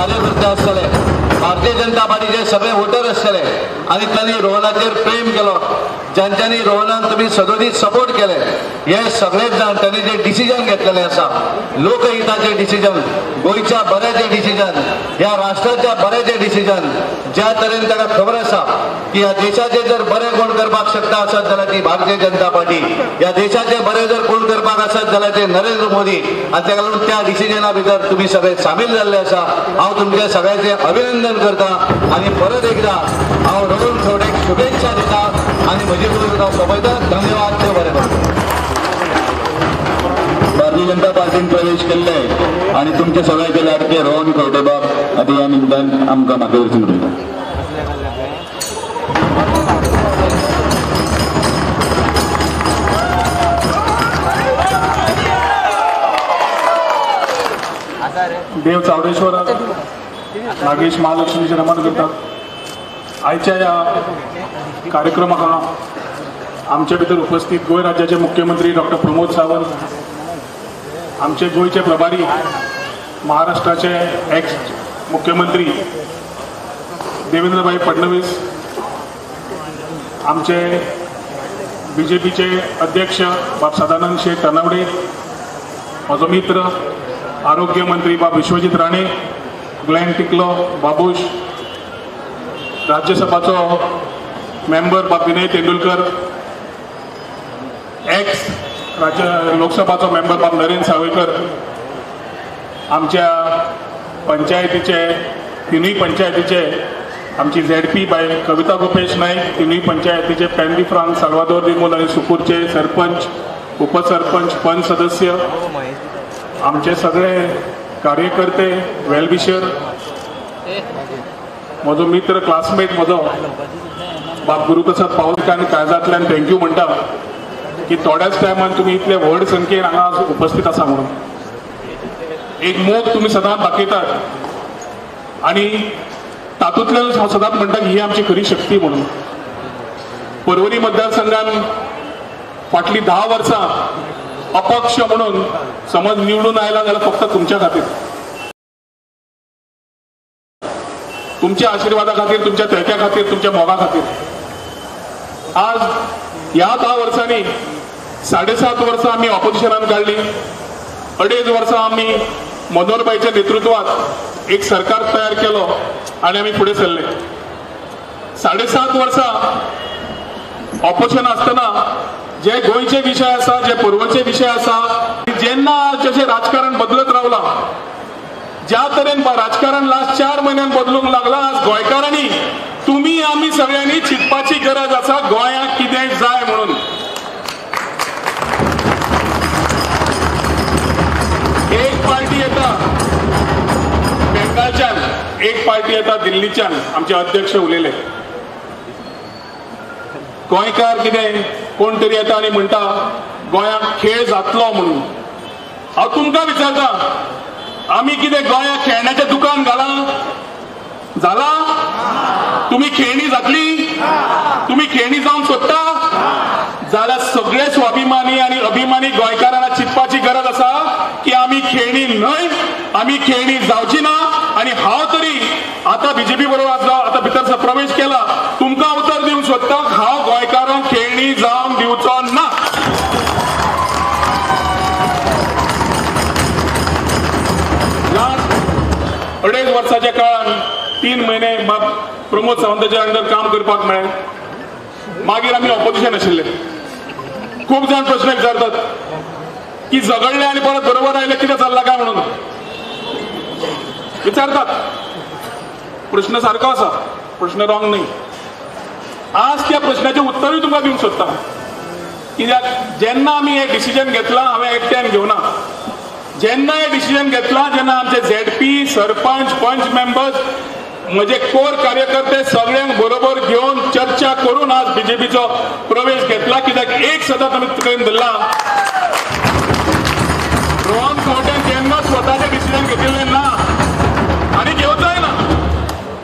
कार्यकर्ते आसतले, भारतीय जनता पार्टीचे सगळे वोटर आसतले आनी तांणी रोहनाचेर प्रेम केलो, ज्यांच्यानी रोहनान तुमी सदोदीत सपोर्ट केले, हे सगळेच जाण तांणी जे डिसिजन घेतलेले आसा, लोकहिताचे डिसिजन, गोंयच्या बऱ्याचे डिसिजन, ह्या राष्ट्राच्या बऱ्याचे डिसिजन, ज्या तरेन ताका खबर आसा की ह्या देशाचे जर बरें कोण करपाक शकता आसत जाल्यार ती भारतीय जनता पार्टी, ह्या देशाचे बरें जर कोण करपाक आसत जाल्यार ते नरेंद्र मोदी, आनी ताका लागून त्या डिसिजना भितर तुमी सगळे सामील जाल्ले आसा. हांव तुमच्या सगळ्याचें अभिनंदन करता आनी परत एकदा हांव रोहन खंवटेक शुभेच्छा दिता आनी म्हजी हांव सोंपयता. धन्यवाद. ते बरें करूं. भारतीय जनता पार्टीन प्रवेश केल्ले आनी तुमचे सगळ्याचे लाडके रोहन खंवटेबाब आतां ह्या निमतान आमकां मार्गदर्शन करता. देव चावडेश्वराक नागेश महालक्ष्मीचे नमन करतात. आयच्या ह्या कार्यक्रमाक आमचे भितर उपस्थित गोंय राज्याचे मुख्यमंत्री डॉक्टर प्रमोद सावंत, आमचे गोंयचे प्रभारी महाराष्ट्राचे एक्स मुख्यमंत्री देवेंद्रभाई फडणवीस, आमचे बीजेपीचे अध्यक्ष बाब सदानंद शेट तानावडे, म्हजो मित्र आरोग्य मंत्री बाब विश्वजीत राणे, ग्लॅन टिकलो बाबूश, राज्यसभाचो मेंबर बाब विनय तेंडुलकर, एक्स राज्य लोकसभाचो मेंबर बाब नरेंद्र सावयकर, आमच्या पंचायतीचे तिनूय पंचायतीचे आमची झेडपी बाय कविता गोपेश नायक, तिनूय पंचायतीचे पॅन्डी फ्रांस, साल्वादोर रिमोल आनी सुकूरचे सरपंच, उपसरपंच, पंच सदस्य, आमचे सगळे कार्यकर्ते, वेलविशर, म्हजो मित्र क्लासमेट म्हजो बाब गुरुप्रसाद पावलकार काळजांतल्यान thank you म्हणटा की थोड्याच टायमान तुमी इतले व्हड संख्येन हांगा उपस्थित आसा म्हणून. एक मोग तुमी सदांच दाखयतात आनी तातूंतल्यान हांव सदांच म्हणटा की ही आमची खरी शक्ती म्हणून. पर्वरी मतदारसंघान फाटलीं 10 वर्सां अपक्ष म्हणून समज निवडून आयला जाल्यार फक्त तुमच्या खातीर, तुमच्या आशिर्वादा खातीर, तुमच्या तेंक्या खातीर, तुमच्या मोगा खातीर. आज ह्या 10 वर्सांनी 7.5 वर्सां आमी ऑपोजिशनान काडली, 2.5 वर्सां आमी मनोहरबाईच्या नेतृत्वात एक सरकार तयार केलो आनी आमी फुडें सरले. 7.5 वर्सां ऑपोजिशन आसतना जे गोंयचे विशय आसा, जे पर्वरचे विशय आसा, जेन्ना जशें राजकारण बदलत रावलां, ज्या तरेन राजकारण लास्ट 4 म्हयन्यान बदलूंक लागलां, आज गोंयकारांनी तुमी आमी सगळ्यांनी चिंतपाची गरज आसा गोंयाक कितें जाय म्हणून. एक पार्टी येता बेंगालच्यान, एक पार्टी येता दिल्लीच्यान, आमचे अध्यक्ष उलयले. गोंयकार कितें कोण तरी येता आनी म्हणटा गोंयाक खेळ जातलो म्हणून. हांव तुमकां विचारता, आमी कितें गोंयाक खेळण्याचें दुकान घालां? जाला? तुमी खेळणी जातली? तुमी खेळणी जावंक सोदता? जाल्यार सगळे स्वाभिमानी आनी अभिमानी गोंयकारांना चिंतपाची गरज आसा की आमी खेळणी न्हय, आमी खेळणी जावची ना. आनी हांव तरी आतां बीजेपी बरोबर आसलो, आतां भितर प्रवेश केला, तुमकां उतर दिवंक सोदता, हांव गोंयकारांक खेळणी जावंक दिवचो ना. लास्ट 2.5 वर्साच्या काळान 3 म्हयने बाब प्रमोद सावंताच्या अंडर काम करपाक मेळ्ळें. मागीर आमी ऑपोजिशन आशिल्ले. खूब जाण प्रश्न विचारतात की झगडले आनी परत बरोबर आयले कितें चल्लां काय म्हणून विचारतात. प्रश्न सारको आसा, प्रश्न रॉंग न्ही. आज त्या प्रश्नाचें उत्तरूय तुमकां दिवंक सोदता. कित्याक जेन्ना आमी हें डिसिजन घेतलां, हांवें एकट्यान घेवना, जेन्ना हें डिसिजन घेतलां जेन्ना आमचे झेडपी, सरपंच, पंच मेंबर्स, म्हजे कोर कार्यकर्ते सगळ्यांक बरोबर घेवन चर्चा करून आज बीजेपीचो प्रवेश घेतला. कित्याक एक सदांच आमी तुकान धरला, रोहन खंवटेन केन्ना स्वताचें डिसिजन घेतिल्लें ना आनी घेवचोय ना.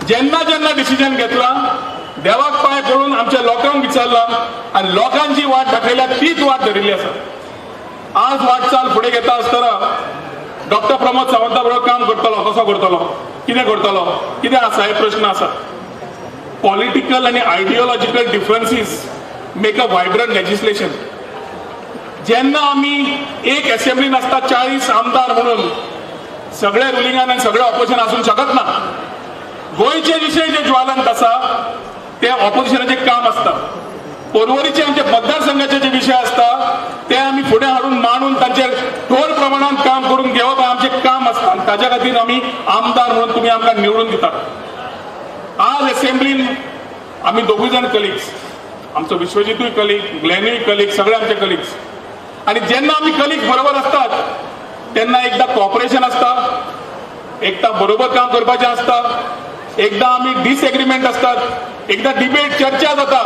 जेन्ना जेन्ना डिसिजन घेतला देवाक पांय पडून आमच्या लोकांक विचारला आनी लोकांची वाट दाखयल्या तीच वाट धरिल्ली आसा. आज वाटचाल फुडें घेता आसतना डॉक्टर प्रमोद सावंता बरोबर काम करतलो, कसो करतलो? कितें करतलो, कितें आसा हे प्रश्न आसा. पॉलिटिकल आनी ideological differences make a vibrant legislation. जेन्ना आमी एक असेंब्लीन आसता 40 आमदार म्हणून सगळे रुलिंगान आनी सगळे ऑपोजिशन आसूंक शकत ना. गोंयचे विशय जे ज्वालंत आसा ते ऑपोजिशनाचें काम आसता. पर्वरीचे आमचे मतदारसंघाचे जे विशय आसता ते आमी फुडें हाडून मांडून तांचेर थोर प्रमाणान काम करून घेवप आमचें काम आसता. आनी ताज्या खातीर आमी आमदार म्हणून तुमी आमकां निवडून दितात. आज असेंब्लीन आमी दोगूय जाण कलिग्स, आमचो विश्वजितूय कलीग, ग्लॅनूय कलीग, सगळे आमचे कलिग्स. आनी जेन्ना आमी कलीग बरोबर आसतात तेन्ना एकदां कॉपरेशन आसता, एकदां बरोबर काम करपाचें आसता, एकदां आमी डिसएग्रीमेंट आसतात, एकदां डिबेट चर्चा जाता.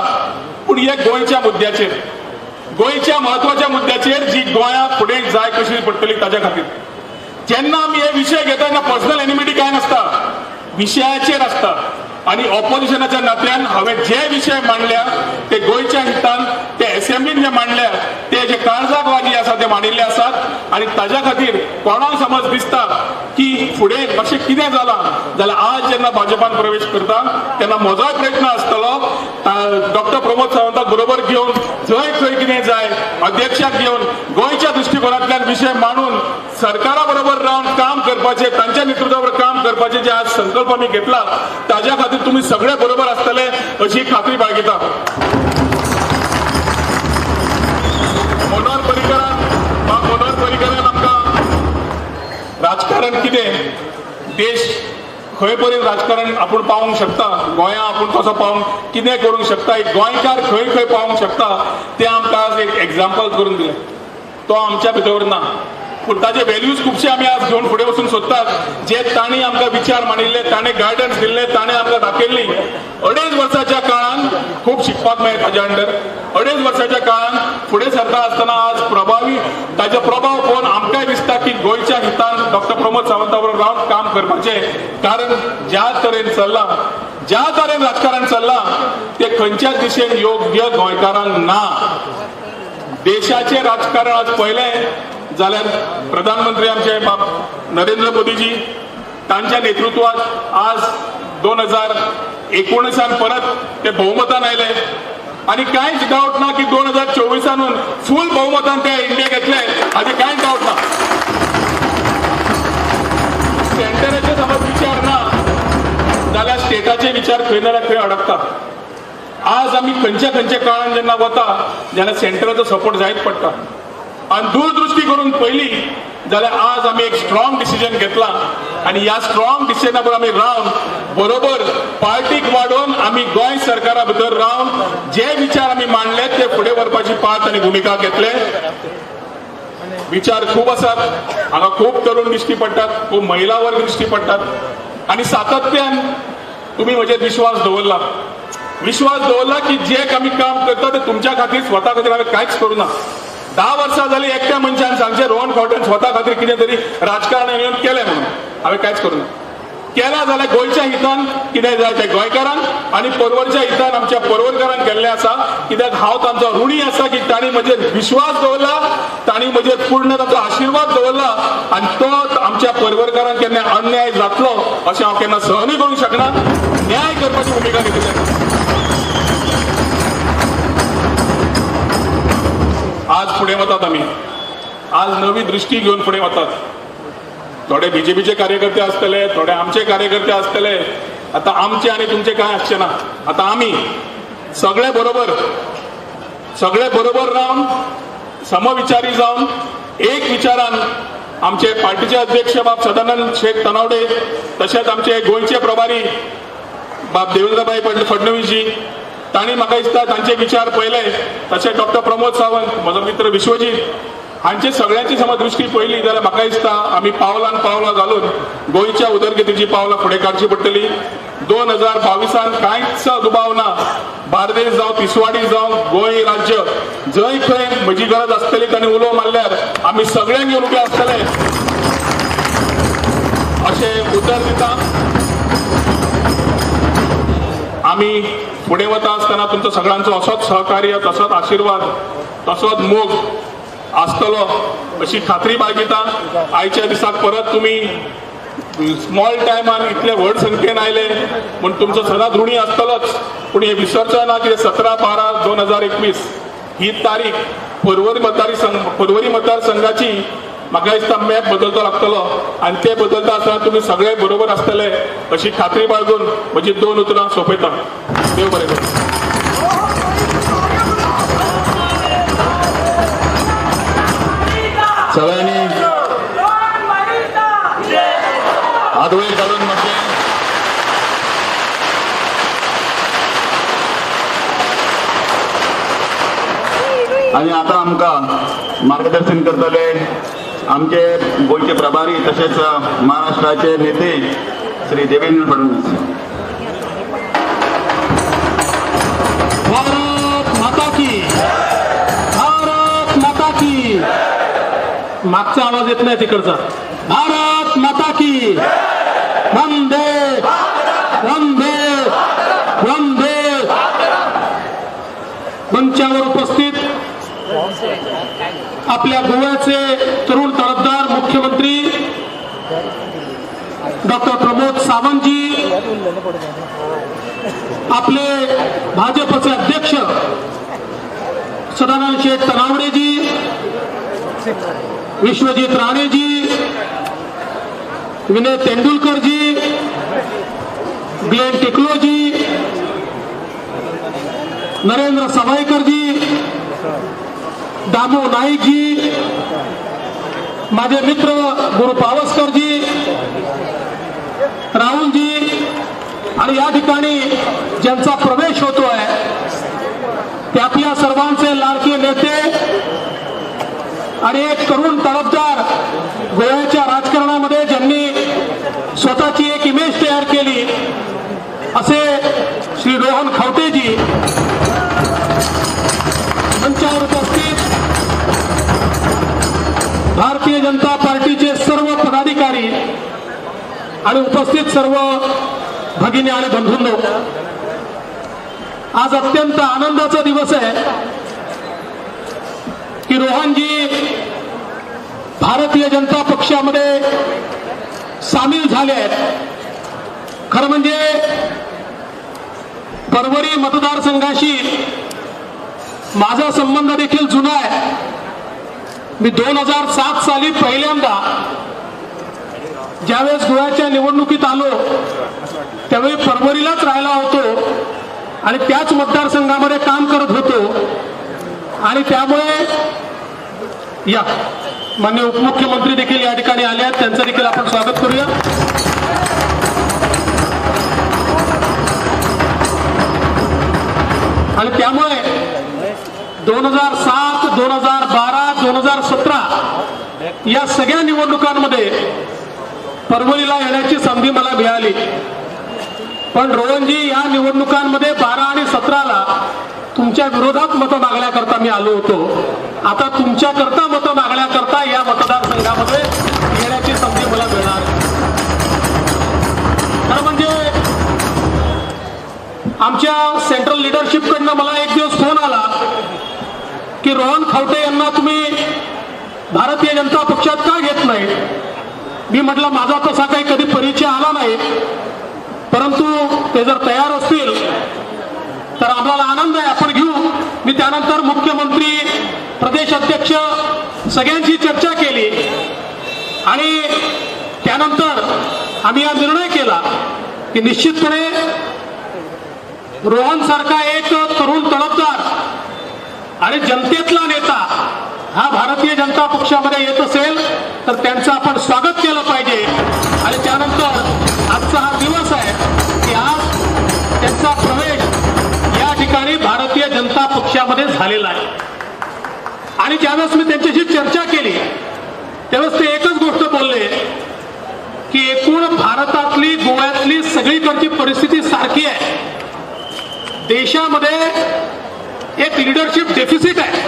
पूण हे गोंयच्या मुद्द्याचेर, गोंयच्या म्हत्वाच्या मुद्द्याचेर जी गोंया फुडें जाय कशी पडटली ताज्या खातीर जेन्ना आमी हे विशय घेता तेन्ना पर्सनल एनिमिटी कांय नासता, विशयाचेर आसता. आनी ऑपोजिशनाच्या नात्यान हांवें जे विशय मांडल्या ते गोंयच्या हितान, ते असेंब्लीन जे मांडल्या ते जे काळजाक वाजी आसा ते मांडिल्ले आसात. आनी ताज्या खातीर कोणाक समज दिसता की फुडें अशें कितें जालां जाल्यार आज जेन्ना भाजपान प्रवेश करता तेन्ना म्हजोय प्रयत्न आसतलो डॉक्टर प्रमोद सावंताक बरोबर घेवन जंय खंय कितें जाय अध्यक्षाक घेवन गोंयच्या दृश्टिकोनांतल्यान विशय मांडून सरकारा बरोबर रावन काम करपाचें, तांच्या नेतृत्वा बरोबर काम करपाचें जे आज संकल्प आमी घेतला ताज्या खातीर तुमी सगळे बरोबर आसतले अशी खात्री बाळगिता. मनोहर पर्रीकरान, मनोहर पर्रीकरान आमकां राजकारण कितें, देश खंय पर्यंत राजकारण आपूण पावोवंक शकता, गोंया आपूण कसो पावोवंक कितें करूंक शकता, एक गोंयकार खंय खंय पावोवंक शकता तें आमकां आज एक एग्जाम्पल करून दिलें. तो आमच्या भितर ना, पूण ताजे व्हॅल्यूज खुबशे आमी आज घेवन फुडें वचूंक सोदतात. जे तांणी आमकां विचार मांडिल्ले, ताणें गायडन्स दिल्लें, ताणें आमकां दाखयल्ली. 2.5 वर्साच्या काळान खूब शिकपाक मेळ्ळें ताज्या अंडर. 2.5 वर्साच्या काळान फुडें सरता आसतना आज प्रभावी ताजो प्रभाव पळोवन आमकांय दिसता की गोंयच्या हितान डॉक्टर प्रमोद सावंता बरोबर रावन काम करपाचें. कारण ज्या तरेन चल्लां, ज्या तरेन राजकारण चल्लां तें खंयच्याच दिशेन योग्य गोंयकारांक ना. देशाचें राजकारण आज पळयलें जाल्यार प्रधानमंत्री आमचे बाब नरेंद्र मोदीजी तांच्या नेतृत्वात आज 2019 परत ते बहुमतान आयले आनी कांयच डावट ना की 2024 फूल बहुमतान ते इंडिया घेतले हाजे कांयच डावट ना. सेंटराचे समज विचार ना जाल्यार स्टेटाचे विचार खंय ना खंय अडकता. आज आमी खंयच्या खंयच्या काळान जेन्ना वता जाल्यार सेंटराचो सपोर्ट जायत पडटा. आनी दूरदृष्टी करून पयली जाल्यार आज आमी एक स्ट्रॉंग डिसिजन घेतला आनी ह्या स्ट्रॉंग डिसिजना बरोबर आमी रावन बरोबर पार्टीक वाडोवन आमी गोंय सरकारा भितर रावन जे विचार आमी मांडले ते फुडें व्हरपाची पात आनी भुमिका घेतले. विचार खूब आसात, हांगा खूब तरुण दिश्टी पडटात, खूब महिला वर्ग दिश्टी पडटात आनी सातत्यान तुमी म्हजेर विश्वास दवरला, विश्वास दवरला की जे आमी काम करता ते तुमच्या खातीर, स्वता खातीर हांवें कांयच करूं ना. 10 वर्सां जाली एकट्या मनशान सांगचें रोहन खंवटेन स्वता खातीर कितें तरी राजकारण येवन केलें म्हणून, हांवें कांयच करूं ना. केलां जाल्यार गोंयच्या हितान कितें जाय तें गोंयकारांक आनी पर्वरच्या हितान आमच्या पर्वरकारांक केल्लें आसा. कित्याक हांव तांचो ऋणी आसा की तांणी म्हजेर विश्वास दवरला, तांणी म्हजेर पूर्ण तांचो आशिर्वाद दवरला आनी तो आमच्या पर्वरकारांक केन्ना अन्याय जातलो अशें हांव केन्ना सहनूय करूंक शकना. न्याय करपाची भुमिका घेतली. आज फुडें वतात आमी, आज नवी दृष्टी घेवन फुडें वतात. थोडे बीजेपीचे कार्यकर्ते आसतले, थोडे आमचे कार्यकर्ते आसतले. आतां आमचे आनी तुमचे कांय आसचे ना. आतां आमी सगळे बरोबर, सगळे बरोबर रावन समविचारी जावन एक विचारान आमचे पार्टीचे अध्यक्ष बाब सदानंद शेख तनावडे, तशेंच आमचे गोंयचे प्रभारी बाब देवेंद्रभाई फडणवीसजी, तांणी म्हाका दिसता तांचे विचार पळयले, तशेंच डॉक्टर प्रमोद सावंत, म्हजो मित्र विश्वजीत, हांचे सगळ्यांची समज दृष्टी पळयली जाल्यार म्हाका दिसता आमी पावलान पावलां घालून गोंयच्या उदरगतीची पावलां फुडें काडची पडटली. 2022 कांयच दुबाव ना, बार्देस जावं, तिसवाडी जावं, गोंय राज्य जंय खंय म्हजी गरज आसतली तांणी उलो मारल्यार आमी सगळ्यांक घेवन उबे आसतले अशें उतर दिता. आमी फुडें वता आसतना तुमचो सगळ्यांचो असोच सहकार्य, तसोच आशिर्वाद, तसोच मोग आसतलो अशी खात्री बाळगिता. आयच्या दिसाक परत तुमी स्मॉल टायमान इतले व्हड संख्येन आयले म्हूण तुमचो सदांच ऋणी आसतलोच. पूण हे विसरचो ना की 17/12/2021 ही तारीख पर्वरी मतदारसंघाची म्हाका दिसता मॅप बदलतो लागतलो आनी ते बदलता आसतना तुमी सगळे बरोबर आसतले अशी खात्री बाळगून म्हजी 2 उतरां सोंपयता. देव बरें करूं. सगळ्यांनी हात वयर घालून मातशें आनी आतां आमकां मार्गदर्शन करतले आमचे गोंयचे प्रभारी तशेंच महाराष्ट्राचे नेते श्री देवेंद्र फडणवीस. भारत माता की, भारत माता की. मागचा आवाज येत नाही तिकडचा. भारत माता की, वंदे वंदे वंदे. मंचावर उपस्थित आपल्या गोव्याचे तरुण तरफदार मुख्यमंत्री डॉक्टर प्रमोद सावंतजी, आपले भाजपचे अध्यक्ष सदानंद शेठ तनावडेजी, विश्वजीत राणेजी, विनय तेंडुलकरजी, ग्लेन टिकलोजी, नरेंद्र सवाईकरजी, दामू नाईकजी, माझे मित्र गुरु पावसकरजी, राहुलजी आणि या ठिकाणी ज्यांचा प्रवेश होतोय ते आपल्या सर्वांचे लाडके नेते आणि एक तरुण तडफदार गोव्याच्या राजकारणामध्ये ज्यांनी स्वतःची एक इमेज तयार केली असे श्री रोहन खवटेजी, मंचावर उपस्थित भारतीय जनता पार्टीचे सर्व पदाधिकारी आणि उपस्थित सर्व भगिनी आणि बंधूंनो, आज अत्यंत आनंदाचा दिवस आहे की रोहनजी भारतीय जनता पक्षामध्ये सामील झाले आहेत. खरं म्हणजे पर्वरी मतदारसंघाशी माझा संबंध देखील जुना आहे. मी 2007 साली पहिल्यांदा ज्यावेळेस गोव्याच्या निवडणुकीत आलो त्यावेळी पर्वरीलाच राहिला होतो आणि त्याच मतदारसंघामध्ये काम करत होतो आणि त्यामुळे या माननीय उपमुख्यमंत्री देखील या ठिकाणी आले आहेत, त्यांचं देखील आपण स्वागत करूया. आणि त्यामुळे 2007, 2012, 2017 या सगळ्या निवडणुकांमध्ये परभणीला येण्याची संधी मला मिळाली. पण रोहनजी, या निवडणुकांमध्ये 12 आणि 17ला तुमच्या विरोधात मतं मागण्याकरता मी आलो होतो. आता तुमच्याकरता मतं मागण्याकरता या मतदारसंघामध्ये येण्याची संधी मला मिळणार. खरं म्हणजे आमच्या सेंट्रल लिडरशिपकडनं मला एक दिवस फोन आला की रोहन खवटे यांना तुम्ही भारतीय जनता पक्षात का घेत नाही? मी म्हटलं माझा तसा काही कधी परिचय आला नाही, परंतु ते जर तयार असतील तर आम्हाला आनंद आहे, आपण घेऊ. मी त्यानंतर मुख्यमंत्री, प्रदेश अध्यक्ष सगळ्यांशी चर्चा केली आणि त्यानंतर आम्ही हा निर्णय केला की निश्चितपणे रोहन सारखा एक तरुण तडफदार आणि जनतेतला नेता हा भारतीय जनता पक्षामध्ये येत असेल तर त्यांचं आपण स्वागत केलं पाहिजे. आणि त्यानंतर आजचा हा दिवस आहे की आज त्यांचा प्रवेश या ठिकाणी भारतीय जनता पक्षामध्ये झालेला आहे. आणि ज्यावेळेस मी त्यांच्याशी चर्चा केली त्यावेळेस ते एकच गोष्ट बोलले की एकूण भारतातली, गोव्यातली सगळीकडची परिस्थिती सारखी आहे. देशामध्ये एक लिडरशिप डेफिसिट आहे.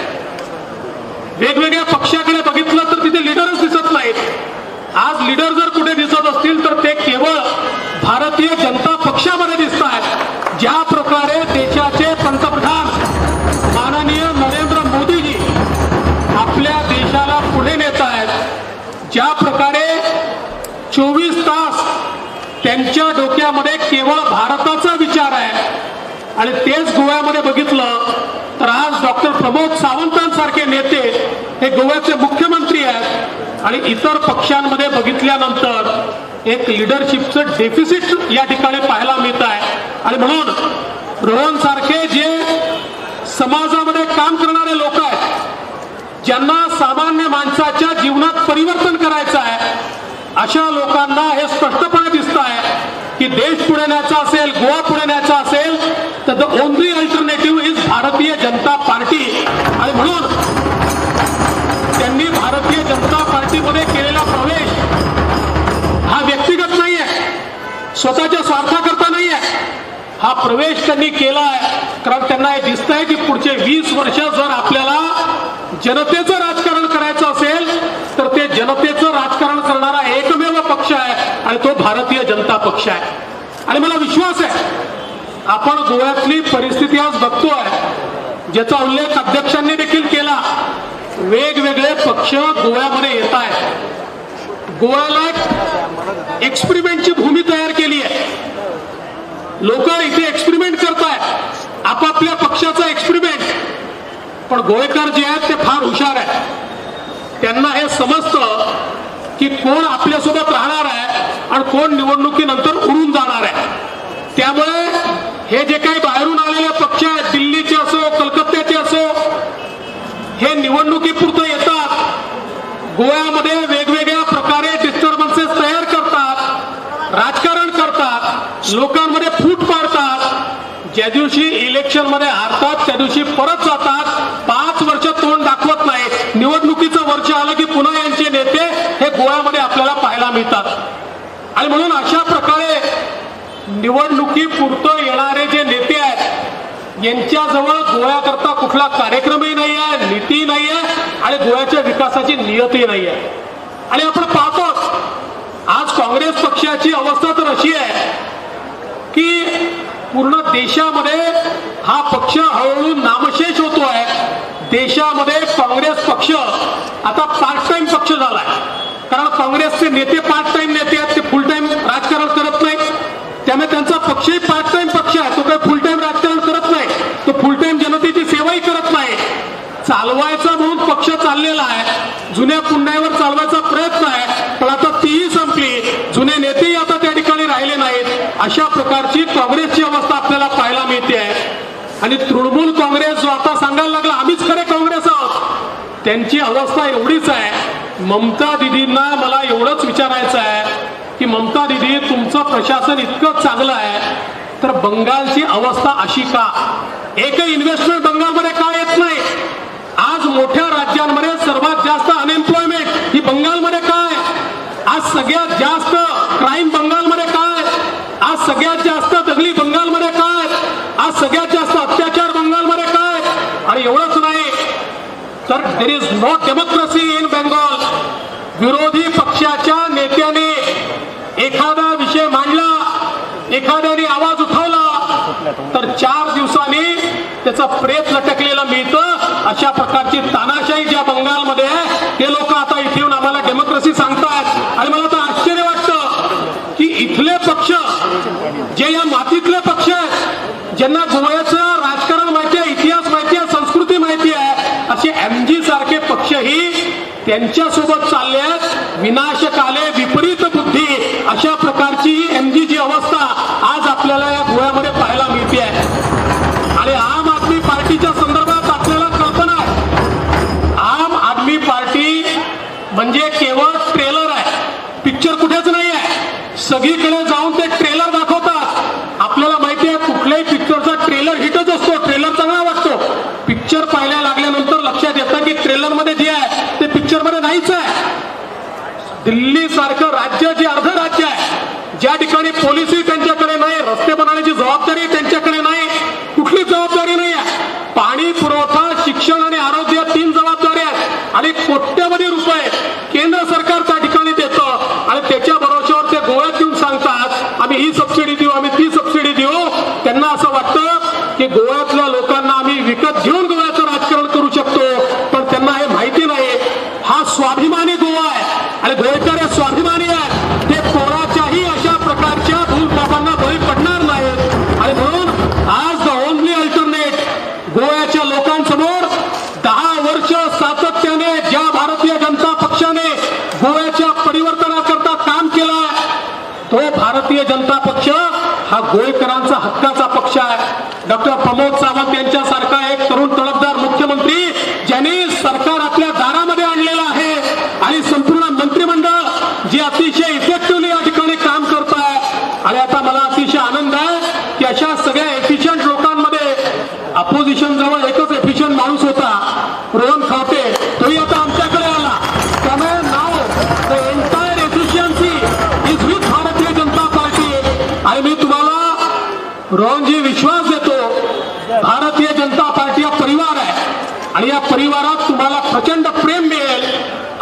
वेगवेगळ्या पक्षाकडे बघितलं तर तिथे लीडरच दिसत नाहीत. आज लीडर जर कुठे दिसत असतील तर ते केवळ भारतीय जनता पक्षामध्ये दिसत आहेत. ज्या प्रकारे देशाचे पंतप्रधान माननीय नरेंद्र मोदीजी आपल्या देशाला पुढे नेत आहेत, ज्या प्रकारे 24 तास डोक्यामध्ये केवळ भारताचा विचार आहे. आणि तेच गोव्यामध्ये बघितलं तर आज डॉक्टर प्रमोद सावंतांसारखे नेते हे गोव्याचे मुख्यमंत्री आहेत आणि इतर पक्षांमध्ये बघितल्यानंतर एक लिडरशिपचं डेफिसिट या ठिकाणी पाहायला मिळत आहे. आणि म्हणून रोहन सारखे जे समाजामध्ये काम करणारे लोक आहेत, ज्यांना सामान्य माणसाच्या जीवनात परिवर्तन करायचं आहे, अशा लोकांना हे स्पष्टपणे दिसत आहे की देश पुढे न्यायचा असेल, गोवा पुढे न्यायचा असेल तर the only alternative is Bharatiya Janata Party. आणि म्हणून त्यांनी भारतीय जनता पार्टीमध्ये केलेला प्रवेश हा व्यक्तिगत नाही आहे, स्वतःच्या स्वार्थाकरता नाही आहे. हा प्रवेश त्यांनी केला आहे कारण त्यांना हे दिसतंय की पुढचे 20 वर्ष जर आपल्याला जनतेचं राजकारण करायचं असेल तर ते जनतेचं राजकारण करणारा एकमेव पक्ष आहे आणि तो भारतीय जनता पक्ष आहे. आणि मला विश्वास आहे, आपण गोव्यातली परिस्थिती आज बघतोय, ज्याचा उल्लेख अध्यक्षांनी देखील केला, वेगवेगळे पक्ष गोव्यामध्ये येत आहेत. गोव्याला एक एक्सपेरिमेंटची भूमी तयार केली आहे. लोक इथे एक्सपेरिमेंट करतायत, आपापल्या पक्षाचा एक्सपेरिमेंट. पण गोवेकर जे आहेत ते फार हुशार आहेत. त्यांना हे समजतं की कोण आपल्यासोबत राहणार आहे आणि कोण निवडणुकीनंतर उडून जाणार आहे. त्यामुळे हे जे काही बाहेरून आलेले पक्ष आहेत, दिल्लीचे असो, कलकत्त्याचे असो, हे निवडणुकीपुरतं येतात, गोव्यामध्ये वेगवेगळ्या प्रकारे डिस्टर्बन्सेस तयार करतात, राजकारण करतात, लोकांमध्ये फूट पाडतात. ज्या दिवशी इलेक्शन मध्ये हारतात त्या दिवशी परत जातात, 5 वर्ष तोंड दाखवत नाही. निवडणुकीचं वर्ष आलं की पुन्हा यांचे नेते हे गोव्यामध्ये आपल्याला पाहायला मिळतात. आणि म्हणून अशा प्रकारे निवडणुकीपुरतं येणारे जे नेते आहेत यांच्याजवळ गोव्याकरता कुठला कार्यक्रमही नाही आहे, नीती नाही आहे आणि गोव्याच्या विकासाची नियतही नाही आहे. आणि आपण पाहतो आज काँग्रेस पक्षाची अवस्था तर अशी आहे की पूर्ण देशामध्ये हा पक्ष हळूहळू नामशेष होतो आहे. देशामध्ये काँग्रेस पक्ष आता पार्ट टाइम पक्ष झालाय, कारण काँग्रेसचे नेते पार्ट टाइम नेते आहेत, ते फुल टाइम राजकारण करत नाही. त्यामुळे त्यांचा पक्षही पार्ट टाइम पक्ष आहे, तो काही फुल टाइम राजकारण करत नाही, तो फुल टाइम जनतेची सेवाही करत नाही. चालवायचा म्हणून पक्ष चाललेला आहे, जुन्या पुण्यावर चालवायचा प्रयत्न आहे, पण आता तीही संपली, जुने नेतेही आता त्या ठिकाणी राहिले नाहीत. अशा प्रकारची काँग्रेसची अवस्था आपल्याला पाहायला मिळते आहे. आणि तृणमूल काँग्रेस जो आता सांगायला लागला आम्हीच खरे काँग्रेस आहोत, त्यांची अवस्था एवढीच आहे. ममता दिदींना मला एवढंच विचारायचं आहे की ममता दिदी, तुमचं प्रशासन इतकं चांगलं आहे तर बंगालची अवस्था अशी का? एकही इन्व्हेस्टमेंट बंगालमध्ये का येत नाही? आज मोठ्या राज्यांमध्ये सर्वात जास्त अनएम्प्लॉयमेंट ही बंगालमध्ये काय? आज सगळ्यात जास्त क्राईम बंगालमध्ये काय? आज सगळ्यात जास्त दंगली बंगालमध्ये काय? आज सगळ्यात जास्त अत्याचार बंगालमध्ये काय? आणि एवढंच नाही तर there is no democracy in Bengal. विरोधी पक्षाच्या नेत्याने एखादा विषय मांडला, एखाद्याने आवाज उठवला तर 4 दिवसांनी त्याचा प्रेत लटकलेलं मिळतं. अशा प्रकारची तानाशाही ज्या बंगालमध्ये आहे ते लोक आता इथे येऊन आम्हाला डेमोक्रेसी सांगतायत. आणि मला तर आश्चर्य वाटतं की इथले पक्ष जे या मातीतले पक्ष आहेत, ज्यांना गोव्याचं राजकारण माहिती आहे, इतिहास माहिती आहे, संस्कृती माहिती आहे, असे एमजी सारखे पक्षही त्यांच्यासोबत चालले आहेत. विनाशकाले विपरीत बुद्धी अशा प्रकारची एमजीची अवस्था आज आपल्याला या गोव्यामध्ये पाहायला मिळते आहे. आणि आम आदमी पार्टीच्या संदर्भात आपल्याला कल्पना आहे, आम आदमी पार्टी म्हणजे केवळ ट्रेलर आहे, पिक्चर कुठेच नाही आहे. सगळीकडे जाऊन ते ट्रेलर दाखवतात. आपल्याला माहिती आहे कुठल्याही पिक्चरचा ट्रेलर हिटच असतो, ट्रेलर चांगला वाटतो. पिक्चर पाहायला लागल्यानंतर लक्षात येतं की ट्रेलरमध्ये जे आहे ते पिक्चरमध्ये नाहीच आहे. दिल्ली सारखं राज्य जे अर्ध राज्य आहे, ज्या ठिकाणी पोलिसही त्यांच्याकडे नाही, रस्ते बनवण्याची जबाबदारी त्यांच्याकडे नाही, कुठली जबाबदारी नाही आहे. पाणी पुरवठा, शिक्षण आणि आरोग्य 3 जबाबदारी आहेत आणि कोट्यवधी रुपये केंद्र सरकार त्या ठिकाणी देतं आणि त्याच्या भरोश्यावर ते गोव्यात येऊन सांगतात आम्ही ही सबसिडी देऊ, आम्ही ती सबसिडी देऊ. त्यांना असं वाटतं की गोव्यातल्या लोकांना आम्ही विकत घेऊन गोव्याचं राजकारण करू शकतो, पण त्यांना हे माहिती नाही हा स्वाभिमानी गोवा आहे आणि गोवेकर हे स्वाभिमानी आहेत. ते कोणाच्याही अशा प्रकारच्या भूलथापांना जनता पक्ष हा गोयकरांचा हक्काचा पक्ष आहे. डॉक्टर प्रमोद सावंत यांच्यासारखा एक तरुण तडफदार मुख्यमंत्री ज्यांनी सरकार आपल्या दारामध्ये आणलेलं आहे आणि संपूर्ण मंत्रिमंडळ जे अतिशय इफेक्टिव्हली या ठिकाणी काम करत आहे. आणि आता मला अतिशय आनंद आहे की अशा सगळ्या एफिशियंट लोकांमध्ये अपोजिशन जवळ एकच एफिशियंट माणूस होता, रोहन खवटे, तोही आता आमच्याकडे आला. त्यामुळे now the entire efficiency is with Bharatiya Janata Party. आणि मी तुम्हाला रोहनजी विश्वास देतो, भारतीय जनता पार्टी हा परिवार आहे आणि या परिवारात तुम्हाला प्रचंड प्रेम मिळेल.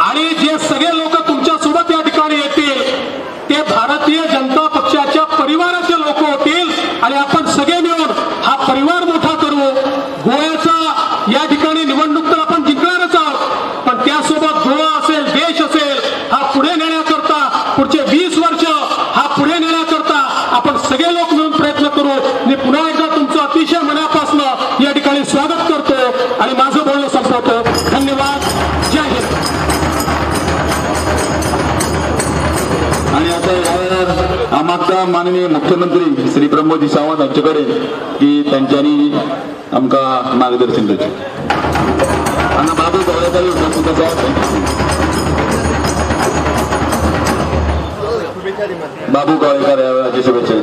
आणि जे सगळे लोक तुमच्या सोबत या ठिकाणी येतील ते भारतीय जनता पक्षाच्या परिवाराचे लोक होतील आणि आपण सगळे मिळून हा परिवार मोठा करू. गोव्याचा या ठिकाणी निवडणूक तर आपण जिंकणारच आहोत, पण त्यासोबत गोवा असेल, देश असेल, हा पुढे नेण्याकरता पुढचे 20 वर्ष हा पुढे नेण्याकरता आपण सगळे लोक मिळून प्रयत्न करू. मी पुन्हा एकदा तुमचं अतिशय मनापासनं या ठिकाणी स्वागत करतो आणि माझं बोलणं संपवतो. धन्यवाद. जय हिंद. आणि आता यावेळेला आमचा माननीय मुख्यमंत्री श्री प्रमोद सावंत हांचे कडेन की तांच्यांनी आमकां मार्गदर्शन करचें. हांगा बाबू गवळेकर उपस्थित आसा. बाबू गवळेकर ह्या वेळाची शुभेच्छा.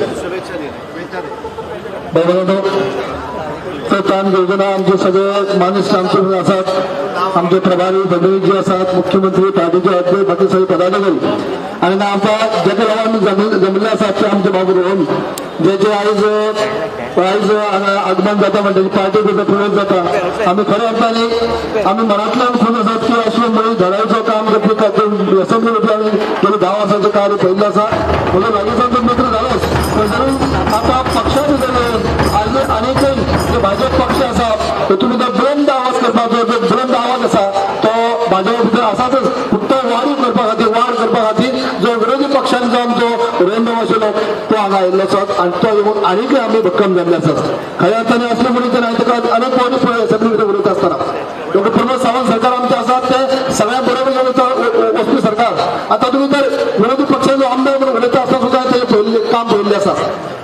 तान योजना आमचे सगळे माणूस आमचे आसात, आमचे प्रभारी फडणवीसजी आसात, मुख्यमंत्री, पार्टीचे अध्यक्ष, बाकी सगळे पदाधिकारी आणि आमचा जेका लागून आमी जमले आसात ते आमचे बाबू रोहन, जेचे आयज आयज आगमन जाता म्हणटा पार्टी भितर प्रवेश जाता. आमी खऱ्या अर्थाने आमी मनांतल्यान खूश आसात की अशें मनीस धडायचो काम करपी असेंब्ली भितर आमी गेले 10 वर्सांचें कार्य पळयल्लें आसा. म्हजो लागींचो मित्र जालोच, पण आतां पक्षा भितर आनीकय जे भाजप पक्ष आसा तातूंत भितर बुलंद आवाज करपाचो जो बुलंद आवाज आसा तो भाजपा भितर आसातच. पूण तो वाडीव करपा खातीर, वाड करपा खातीर जो विरोधी पक्षान जो आमचो रोहन आशिल्लो तो हांगा आयिल्लो आसा आनी तो येवन आनीकय आमी भक्कम जाल्ले आसात. खऱ्या अर्थाने असले म्हणून तर हांवें ताका अनेक फावटी असेंब्ली भितर उलयता आसतना डॉक्टर प्रमोद सावंत सरकार आमचें आसा ते सगळ्या बरोबर घेवन वचपी सरकार. आतां तुमी तर विरोधी पक्षाचो आमदार म्हणून उलयता आसतना सुद्दां तेजें पळयल्लें काम पळयल्लें आसा.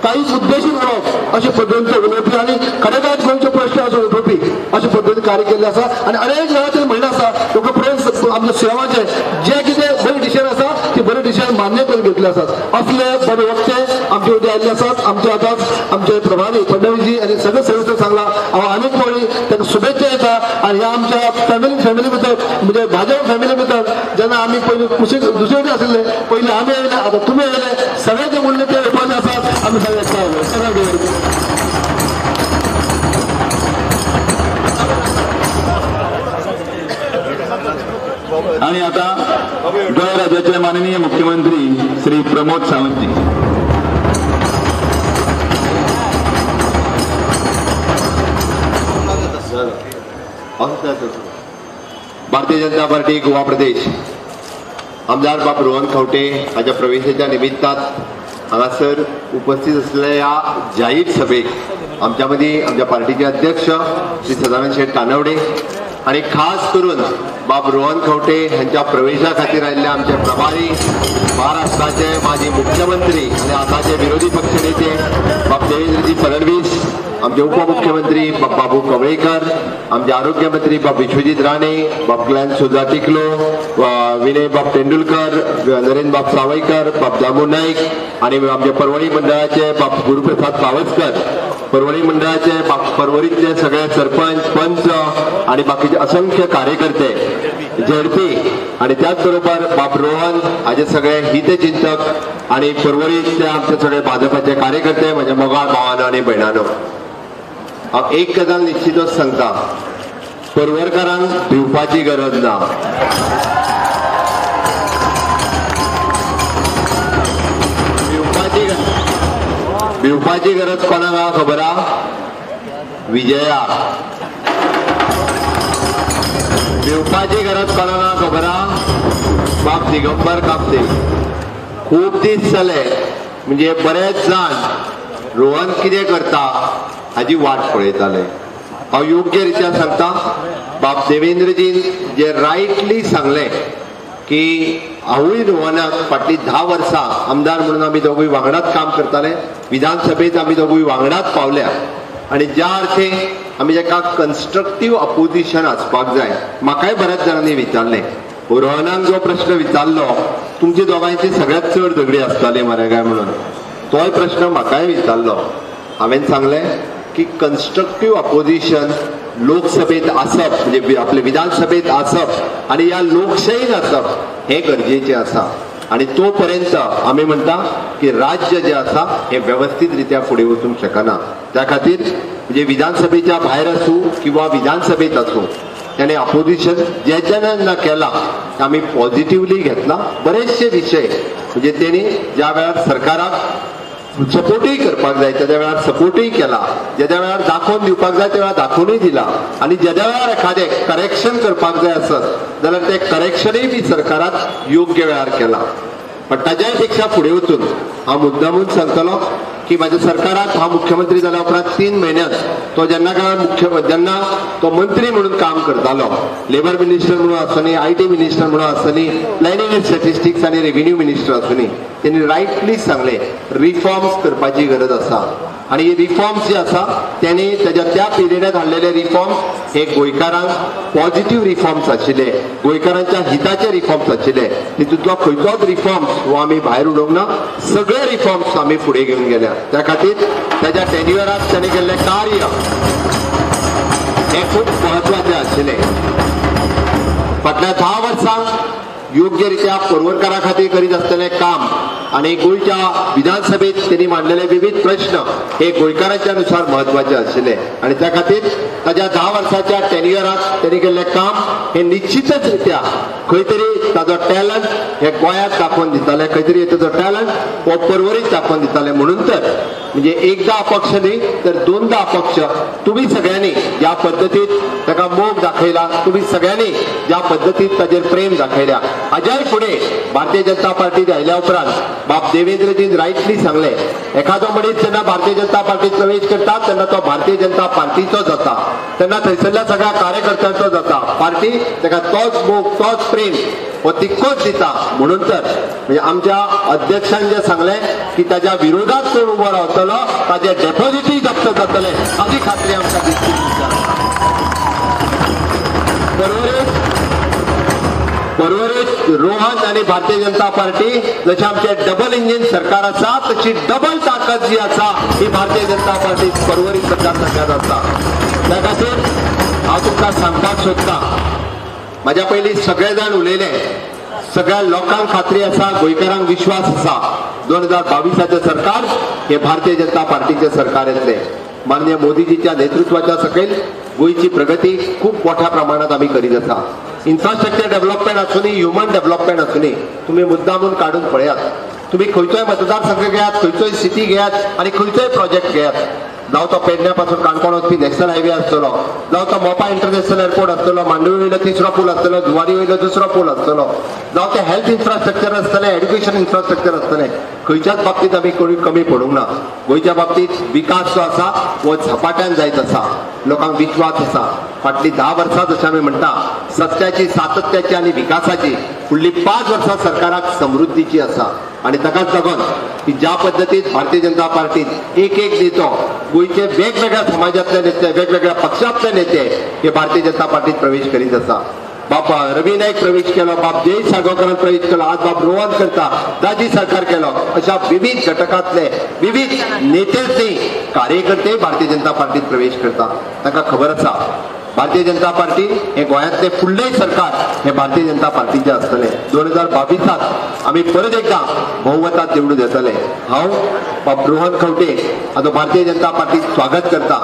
कांयच उद्देशीन उलोवप अशे पद्दतीन उलोवपी आनी खरें कांय गोंयचे प्रश्न असो उठोवपी अशे पद्दतीन कार्य केल्लें आसा. आनी अनेक वेळार तेणें म्हणलें आसा डॉक्टर प्रमोद आमच्या सेवाचें जें कितें बरें डिसिजन आसा ती बरें डिसिजन मान्य करून घेतले आसात. असले बरे वक्ते आमचे वटेन आयिल्ले आसात. आमचे आतांच आमचे प्रभारी फडणवीसजी आनी सगळे सदस्य सांगला हांव अनेक फावटी तांकां शुभेच्छा दिता. आनी ह्या आमच्या फॅमिली भितर म्हणजे भाजप फॅमिली भितर जेन्ना आमी पयलीं कुशीक दुसरे वटेन आशिल्ले, पयलीं आमी आयले, आतां तुमी आयले, सगळे जे उरले ते येवपाचे आसात. आमी सगळे सगळे आणि आता गोंय राज्याचे माननीय मुख्यमंत्री श्री प्रमोद सावंतजी. भारतीय जनता पार्टी गोवा प्रदेश आमदार बाब रोहन खवटे हाच्या प्रवेशाच्या निमित्तान हांगासर उपस्थित असलेल्या ह्या जाहीर सभेक आमच्या मदीं आमच्या पार्टीचे अध्यक्ष श्री सदानंद शेट तानवडे आणि खास करून बाब रोहन खवटे हांच्या प्रवेशा खातीर आयिल्ले आमचे प्रभारी महाराष्ट्राचे माजी मुख्यमंत्री आणि आताचे विरोधी पक्ष नेते बाब देवेंद्रजी फडणवीस, आमचे उपमुख्यमंत्री बाब बाबू कवळेकर, आमचे आरोग्य मंत्री बाब विश्वजीत राणे, बाब ग्लॅन सुजा टिकलो, विनय बाब तेंडुलकर, नरेंद्र बाब सावयकर, बाब दामू नाईक आणि आमचे परवणी मंडळाचे बाब गुरुप्रसाद पावसकर, परवणी मंडळाचे पर्वरीतले सगळे सरपंच, पंच आणि बाकीचे असंख्य कार्यकर्ते, झेडपी आणि त्याचबरोबर बाब रोहन हाजे सगळे हितचिंतक आणि पर्वरीतले आमचे सगळे भाजपाचे कार्यकर्ते, म्हजे मोगाळ भावानो आनी भयणानो, हांव एक गजाल निश्चितच सांगता, पर्वरकारांक भिवपाची गरज ना. भिवपाची गरज कोणाक आहा खबर आहा? विजया. भिवपाची गरज कोणाक आहा खबर आहा? बाब दिगंबर कामते. खूब दीस जाले म्हणजे बरेच जाण रोहन कितें करता हाजी वाट पळयताले. हांव योग्य रित्या सांगता, बाब देवेंद्रजीन जे रायटली सांगलें की हांवूय रोहनाक फाटलीं 10 वर्सां आमदार म्हणून आमी दोगूय वांगडाच काम करताले, विधानसभेत आमी दोगूय वांगडाच पावल्या आनी ज्या अर्थे आमी जाका कन्स्ट्रक्टीव अपोजिशन आसपाक जाय. म्हाकाय बऱ्याच जाणांनी विचारलें, रोहनाक जो प्रश्न विचारलो तुमचे दोगांयची सगळ्यात चड झगडी आसताली मरे काय म्हणून, तोय प्रश्न म्हाकाय विचारलो. हांवें सांगलें की कन्स्ट्रक्टीव अपोजिशन लोकसभेत आसप म्हणजे आपले विधानसभेत आसप आनी ह्या लोकशाहीन आसप हें गरजेचें आसा आनी तो पर्यंत आमी म्हणटा की राज्य जें आसा हें वेवस्थीत रित्या फुडें वचूंक शकना. त्या खातीर म्हणजे विधानसभेच्या भायर आसूं किंवा विधानसभेत आसूं त्याने अपोजिशन ज्या ज्या केला आमी पॉझिटिवली घेतला. बरेचशे विशय म्हणजे तेणी ज्या वेळार सरकाराक सपोर्टूय करपाक जाय त्या वेळार सपोर्टूय केला, ज्या वेळार दाखोवन दिवपाक जाय त्या वेळार दाखोवनूय दिला आनी ज्या वेळार एखादें करेक्शन करपाक जाय आसत जाल्यार तें करेक्शनूय बी सरकारान योग्य वेळार केला. पण ताज्याय पेक्षा फुडें वचून हांव मुद्दामून सांगतलो की म्हाज्या सरकाराक हांव मुख्यमंत्री जाल्या उपरांत 3 म्हयन्यांत तो जेन्ना काय जेन्ना तो मंत्री म्हणून काम करतालो, लेबर मिनिस्टर म्हणून आसुनी, IT minister म्हणून आसुनी, प्लॅनिंग अँड स्टॅटिस्टिक्स आनी रेव्हेन्यू मिनिस्टर आसुनी, तेणी रायटली सांगलें रिफॉर्म्स करपाची गरज आसा आनी हे रिफॉर्म्स जे आसा तेणी तेज्या त्या पिरियडांत हाडलेले रिफॉर्म्स हे गोंयकारांक पॉझिटीव रिफॉर्म्स आशिल्ले, गोंयकारांच्या हिताचे रिफॉर्म्स आशिल्ले. तितूंतलो खंयचोच रिफॉर्म्स हो आमी भायर उडोवंक ना, सगळे रिफॉर्म्स आमी फुडें घेवन गेल्या. त्या खातीर तेज्या टेन्युअराक तेणें केल्लें कार्य हें खूब म्हत्वाचें आशिल्लें. फाटल्या 10 वर्सांक योग्य रित्या पर्वरकारा खातीर करीत आसतलें काम आनी गोंयच्या विधानसभेत तेणी मांडलेले विविध प्रश्न हे गोंयकारांच्या नुसार म्हत्वाचे आशिल्ले आनी त्या खातीर ताज्या 10 वर्साच्या टेन्युअराक तेणी केल्लें काम हे निश्चितच रित्या खंय तरी ताजो टॅलंट हे गोंयांत दाखोवन दिताले, खंय तरी ताजो टॅलंट हो पर्वरीत दाखोवन दिताले. म्हणून तर म्हणजे एकदा अपक्ष न्ही तर 2दा अपक्ष तुमी सगळ्यांनी ज्या पद्दतीत ताका मोग दाखयला, तुमी सगळ्यांनी ज्या पद्दतीत ताजेर प्रेम दाखयल्या, हाज्याय फुडें भारतीय जनता पार्टीत आयल्या उपरांत बाब देवेंद्रजीन रायटली सांगलें, एखादो मनीस जेन्ना भारतीय जनता पार्टीत प्रवेश करता तेन्ना तो भारतीय जनता पार्टीचो जाता, तेन्ना थंयसरल्या सगळ्या कार्यकर्त्यांचो जाता, पार्टी ताका तोच मोग तोच प्रेम हो तितकोच दिता. म्हणून तर म्हणजे आमच्या अध्यक्षान जे सांगलें की ताज्या विरोधात कोण उबो रावतलो ताजे डेपॉझिटूय जप्त जातले हाजी खात्री आमकां दिसली. बरोबरीत रोहन आनी भारतीय जनता पार्टी जशें आमचें डबल इंजीन सरकार आसा तशी डबल ताकद जी आसा ही भारतीय जनता पार्टी पर्वरी मतदारसंघात आसा. त्या खातीर हांव तुमकां सांगपाक सोदतां, म्हाज्या पयलीं सगळे जाण उलयले, सगळ्या लोकांक खात्री आसा, गोंयकारांक विश्वास आसा 2022 सरकार हे भारतीय जनता पार्टीचें सरकार येतलें. माननीय मोदीजीच्या नेतृत्वाच्या सकयल गोंयची प्रगती खूब मोठ्या प्रमाणात आमी करीत आसा. इन्फ्रास्ट्रक्चर डेव्हलपमेंट आसूनी, ह्युमन डेव्हलपमेंट आसूनी, तुमी मुद्दामून काडून पळयात, तुमी खंयचोय मतदारसंघ घेयात, खंयचोय सिटी घेयात आनी खंयचोय प्रोजेक्ट घेयात, जावं तो पेडण्या पासून काणकोण वचपी नॅशनल हायवे आसतलो, जावं तो मोपा इंटरनॅशनल एअरपोर्ट आसतलो, मांडवी वयलो 3रो पूल आसतलो, जुवारी वयलो 2रो पूल आसतलो, जावं ते हेल्थ इन्फ्रास्ट्रक्चर आसतलें, एड्युकेशन इन्फ्रास्ट्रक्चर आसतलें, खंयच्याच बाबतींत आमी कोणी कमी पडूंक ना. गोंयच्या बाबतींत विकास जो आसा हो झपाट्यान जायत आसा, लोकांक विश्वास आसा. फाटलीं 10 वर्सां जशें आमी म्हणटा सत्याची, सातत्याची आनी विकासाची, फुडलीं 5 वर्सां सरकाराक समृद्धीची आसा आनी ताकाच लागून की ज्या पद्दतीन भारतीय जनता पार्टीन एक एक नेतो गोंयचे वेगवेगळ्या समाजांतले नेते, वेगवेगळ्या पक्षांतले नेते हे भारतीय जनता पार्टीत प्रवेश करीत आसा. बाप रवी नायक प्रवेश केलो, बाप जयेश साळगांवकारान प्रवेश केलो, आज बाप रोहन करता, दाजी सरकार केलो, अशा विविध घटकांतले विविध नेतेच न्ही कार्यकर्ते भारतीय जनता पार्टीत प्रवेश करता. तांकां खबर आसा भारतीय जनता पार्टी हे गोंयांतले फुडलें सरकार हे भारतीय जनता पार्टीचें आसतलें. 2022 आमी परत एकदां बहुमतात निवडून येतले. हांव बाब रोहन खंवटे हाजो भारतीय जनता पार्टीत स्वागत करता,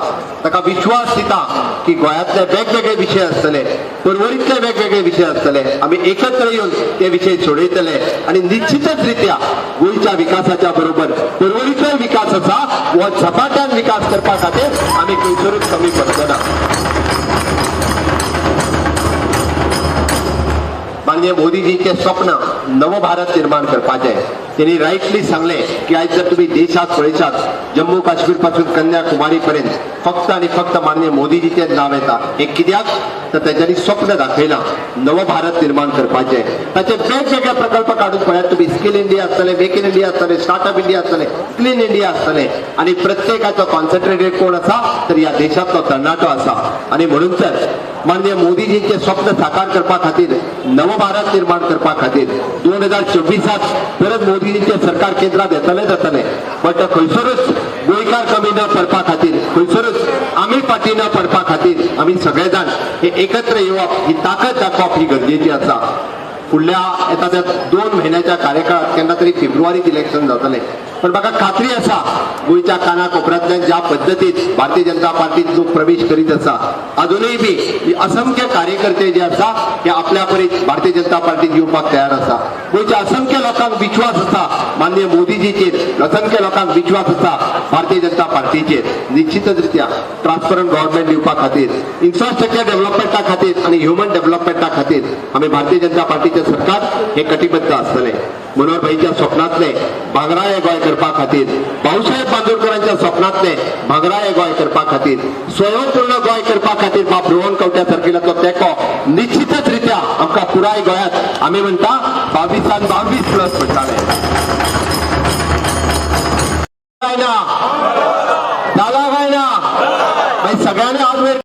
ताका विश्वास दिता की गोंयांतले वेगवेगळे विशय आसतले, पर्वरींतले वेगवेगळे विशय आसतले, आमी एकत्र येवन ते विशय सोडयतले आनी निश्चितच रित्या गोंयच्या विकासाच्या बरोबर पर्वरीचोय विकास आसा हो झपाट्यान विकास करपा खातीर आमी खंयसरूच कमी पडचना. माननीय मोदीजींचें स्वप्न नव भारत निर्माण करपाचें. त्यांनी रायटली सांगलें की आयज जर तुम्ही देशात पळयशात, जम्मू काश्मीर पासून कन्याकुमारी पर्यंत फक्त आणि फक्त माननीय मोदीजीचें नाव येता. हे कित्याक तर तेच्यांनी स्वप्न दाखयलां नव भारत निर्माण करपाचें. ताचे वेगवेगळे प्रकल्प काडून पळयात तुम्ही. स्किल इंडिया आसतलें, मेक इन इंडिया आसतलें, स्टार्टअप इंडिया आसतलें, क्लीन इंडिया आसतलें. आणि प्रत्येकाचो कॉन्सन्ट्रेटेड कोण आसा तर ह्या देशांतलो तरणाटो आसा. आणि म्हणून तर माननीय मोदीजींचे स्वप्न साकार करपा खातीर, नव भारत निर्माण करपा खातीर 2024त परत मोदीजींचे सरकार केंद्रात येतलें जातलें. बट खंयसरूच गोंयकार कमी न पडपा खातीर, खंयसरूच आमी फाटीं न पडपा खातीर आमी सगळे जाण हे एकत्र येवप, ही ताकद दाखोवप ही गरजेची आसा. फुडल्या येता त्या 2 म्हयन्याच्या कार्यकाळात केन्ना तरी फेब्रुवारीत इलेक्शन जातलें, पण म्हाका खात्री आसा गोंयच्या काना कोपऱ्यांतल्यान ज्या पद्दतीन भारतीय जनता पार्टीत लोक प्रवेश करीत आसा, अजुनूय बी असंख्य कार्यकर्ते जे आसा हे आपल्या परीत भारतीय जनता पार्टीत येवपाक तयार आसा. गोंयच्या असंख्य लोकांक विश्वास आसा माननीय मोदीजीचेर, असंख्य लोकांक विश्वास आसा भारतीय जनता पार्टीचेर. निश्चितच रित्या ट्रान्सपरंट गव्हर्नमेंट दिवपा खातीर, इन्फ्रास्ट्रक्चर डेव्हलपमेंटा खातीर आनी ह्युमन डेव्हलपमेंटा खातीर आमी भारतीय जनता पार्टीचें सरकार हे कटिबद्ध आसतलें. मनोहर भाईच्या स्वप्नांतले भांगराळे गोंय करपा खातीर, भाऊसाहेब बांदोडकरांच्या स्वप्नांतले भांगराळे गोंय करपा खातीर, स्वयंपूर्ण गोंय करपा खातीर बाब रोहन खंवट्या सारकिल्ल्याचो तेंको निश्चितच रित्या आमकां पुराय गोंयांत आमी म्हणटा 22 22 प्लस म्हणटाले. काय ना जाला काय ना? मागीर सगळ्यांनी आज वयर